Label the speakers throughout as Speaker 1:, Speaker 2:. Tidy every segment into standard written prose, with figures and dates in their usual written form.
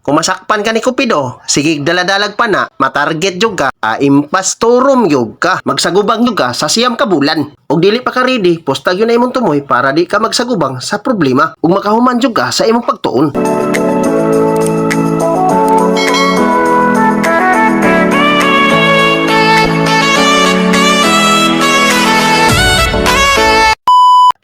Speaker 1: Kung masakpan ka ni Cupido, sige daladalag pa na, matarget jud ka, impastorum jud ka, magsagubang jud ka sa 9 ka bulan. Ug dili pa ka ready, postag yun na imong tumoy para di ka magsagubang sa problema ug makahuman jud ka sa imong pagtuon.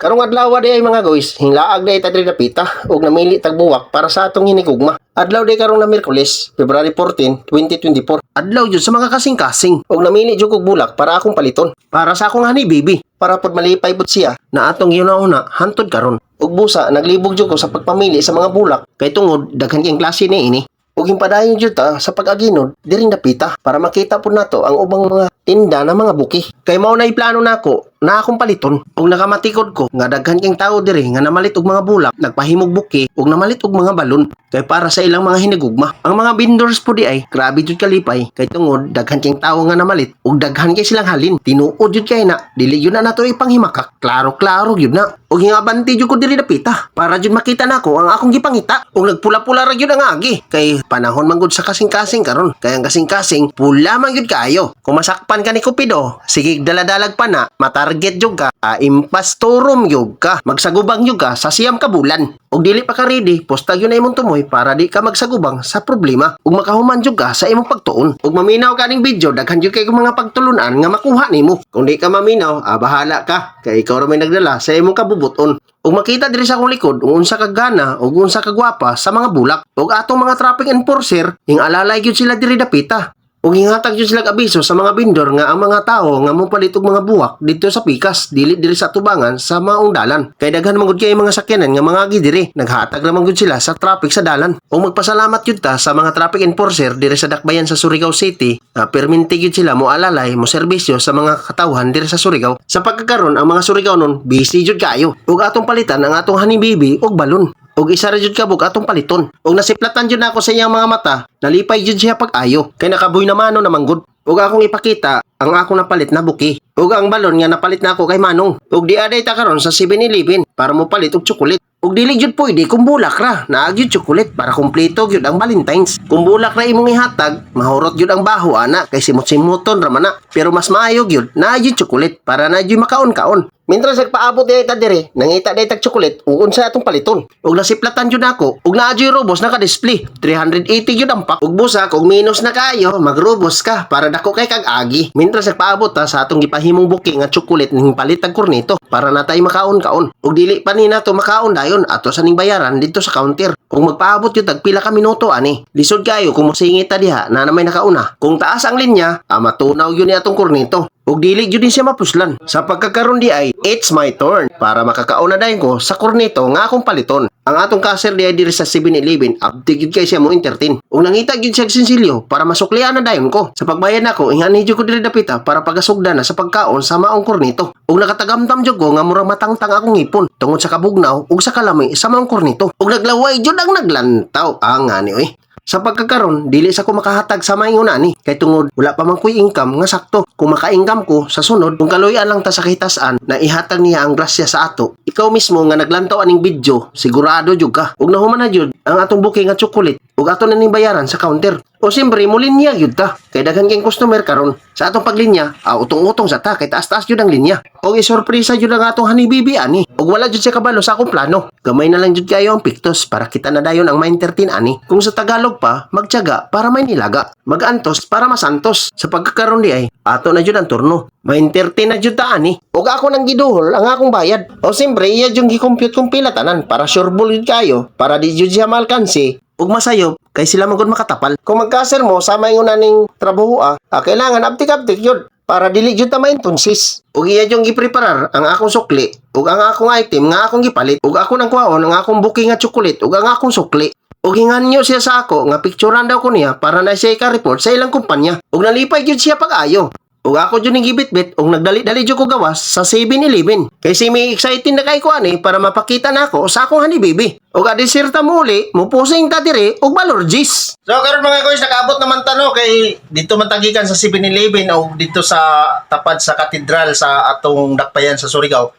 Speaker 1: Karong adlaw di ay mga guys, hinglaag di ay tadri dapita ug namili tag buwak para sa atong hinigugma. Adlaw di karong na Miyerkules, February 14, 2024. Adlaw jud sa mga kasing-kasing ug namili jud kog bulak para akong paliton. Para sa akong honey baby, para pod malipay pud siya na atong giuna-una hantod karon. Ug busa naglibog jud ko sa pagpamili sa mga bulak kay tungod daghan kayong klase niini. Ug hipadayon jud ta sa pag-aginod diring dapita para makita pud nato ang ubang mga tinda na mga buki. Kay mao na plano nako na akong paliton. Ug nakamatikod ko nga daghan kayong tao diri nga namalit og mga bulak, nagpahimog buki ug namalit og mga balon kay para sa ilang mga hinigugma. Ang mga vendors po di ay grabe jud kalipay kay tungod daghan kayong tao nga namalit ug daghan kay silang halin. Tinuod jud kay na dili jud na nato ipanghimakak. Klaro-klaro jud na. Ug hingabanti jud ko diri dapita para jud makita nako ang akong gipangita. Ug nagpula-pula ra jud ang agi kay panahon man gud sa kasing-kasing karon. Kay ang kasing-kasing pula man gyud kaayo. Kung masakpan ka ni Cupido, sige daladalag pa na, matarget jud ka, impastorum jud ka, magsagubang jud ka sa 9 ka bulan. Ug dili pa ka ready, postag yun na imong tumoy para di ka magsagubang sa problema ug makahuman jud ka sa imong pagtuon. Ug maminaw ka ning video, daghan jud kay mga pagtulunan nga makuha nimo. Kung di ka maminaw, bahala ka kay ikaw ra may nagdala sa imong kabubuton. Ug makita diri sa akong likod ug unsa ka gana ug unsa ka gwapa sa mga bulak. Ug atong mga traffic enforcer, ing alalay gyud sila diri dapita. Ug gihatag jud sila abiso sa mga vendor nga ang mga tao nga mopalit og mga buwak didto sa pikas, dili diri sa tubangan sa maong dalan. Kay daghan man gud kay mga sakyanan nga mangagi diri, naghatag ra man gud sila sa traffic sa dalan. Ug magpasalamat jud ta sa mga traffic enforcer diri sa dakbayan sa Surigao City, perminti gyud sila mo alalay mo serbisyo sa mga katawhan diri sa Surigao. Sa pagkakaron ang mga Surigao nun busy jud kaayo. Ug atong palitan ang atong honey baby og balon. Ug isa ra jud ka bug atong paliton. Ug nasiplatan jud nako sa iyang mga mata, nalipay jud siya pag-ayo. Kay nakabuy na mano na manggod. Ug akong ipakita ang akong napalit na buki. Ug ang balon nga napalit nako kay Manong. Ug di aday ta karon sa 7-Eleven para mopalit og tsokolit. Ug dili jud pwede kung bulak ra, naa gyud tsokolit para kumpleto gyud ang Valentines. Kung bulak ra imong ihatag, mahurot gyud ang baho ana kay simot-simuton ra man na. Pero mas maayo gyud naa gyud tsokolit para na gyud makaon-kaon. Mintras nagpaabot di ta diri, nangita di tag tsokolit ug unsa atong paliton. Ug nasiplatan jud nako, ug naa jud robos naka-display. 380 jud ang pack. Ug busa kung minus na kayo, magrobos ka para dako kay kag agi. Mintras nagpaabot ta sa atong gipahimong buki nga tsokolit ning palit tag kornito para natay makaon-kaon. Ug dili pa ni nato makaon dayon ato sa ning bayaran didto sa counter. Kung magpaabot jud tag pila ka minuto ani. Lisod kayo kung mosingit ta diha na may nakauna. Kung taas ang linya, matunaw yun ni atong kornito. Ug dili jud ni siya mapuslan. Sa pagkakaron di ay, it's my turn para makakauna dayon ko sa kornito nga akong paliton. Ang atong kasir di ay diri sa 7-Eleven, abdi gyud kay siya mo entertain. Ug nangita gyud siya og sinsilyo para masuklian na dayon ko. Sa pagbayad nako, ingani jud ko diri dapita para pagasugda na sa pagkaon sa maong kornito. Ug nakatagamtam jud ko nga murag matangtang akong ngipon tungod sa kabugnaw ug sa kalami sa maong kornito. Ug naglaway jud ang naglantaw. Ah, ngani oy. Sa pagkakaron, dili sa ko makahatag sa maingon ani kay tungod wala pa man ko'y income nga sakto. Kung maka-income ko sa sunod, kung kaluyan lang ta sa kahitasan na ihatag niya ang grasya sa ato, ikaw mismo nga naglantaw aning video, sigurado jud ka. Ug nahuman na jud ang atong bouquet nga chocolate ug ato na ning bayaran sa counter. O siyempre mo linya gyud ta kay daghan kayong customer karon. Sa atong paglinya, utong-utong sa ta kay taas-taas jud ang linya. Og isorpresa jud ang atong honey baby ani. Ug wala jud siya kabalo sa akong plano. Gamay na lang jud kayo ang pictos para kita na dayon ang ma-entertain ani. Kung sa Tagalog pa, magtiyaga para may nilaga. Magantos para masantos. Sa pagkakaroon di ay, ato na jud ang turno. Ma-entertain na jud ta ani. Ug ako nang giduhol ang akong bayad. O siyempre, iya jud gi-compute kung pila tanan para sure ball jud kayo, para di jud siya maalkansi ug masayop kay sila man gud makatapal. Kung magkaser mo sa maingon na ning trabaho kailangan abtik-abtik yun para dili jud ta maintunsis. Ug iya jung gipreparar ang akong sukli ug ang akong item nga akong gipalit ug ako nang kuhaon ang akong bouquet nga chocolate ug ang akong sukli. Ug hinganyo siya sa ako nga picturean daw ko niya para na siya ka-report sa ilang kumpanya. Ug nalipay jud siya pag-ayo. Ug ako jud ning gibitbit ug nagdali-dali jud ko gawas sa 7-Eleven. Kay si may exciting na kay ko ani para mapakita nako sa akong honey baby. Ug adisirta muli, mupusing ta diri ug balorgis. So karon mga guys, nakaabot naman ta no kay dito man tagikan sa 7-Eleven o dito sa tapad sa katedral sa atong dakbayan sa Surigao.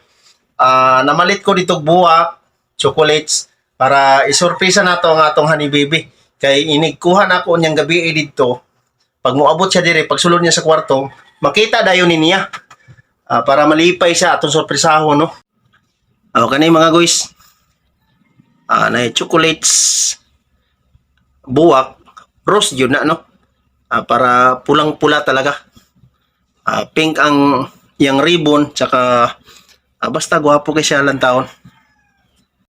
Speaker 1: Namalit ko dito buwak, chocolates para isurpresa nato ang atong honey baby. Kay inigkuha na ako niyang gabi eh didto. Pag moabot siya dire, pag sulod niya sa kwarto, makita dayon ni niya. Para malipay siya atong sorpresahon, no. Oh, kani mga guys. Na chocolates, buwak, rose yun na, no. Para pulang-pula talaga. Pink ang yang ribbon, tsaka basta gwapo kay siya lang taon.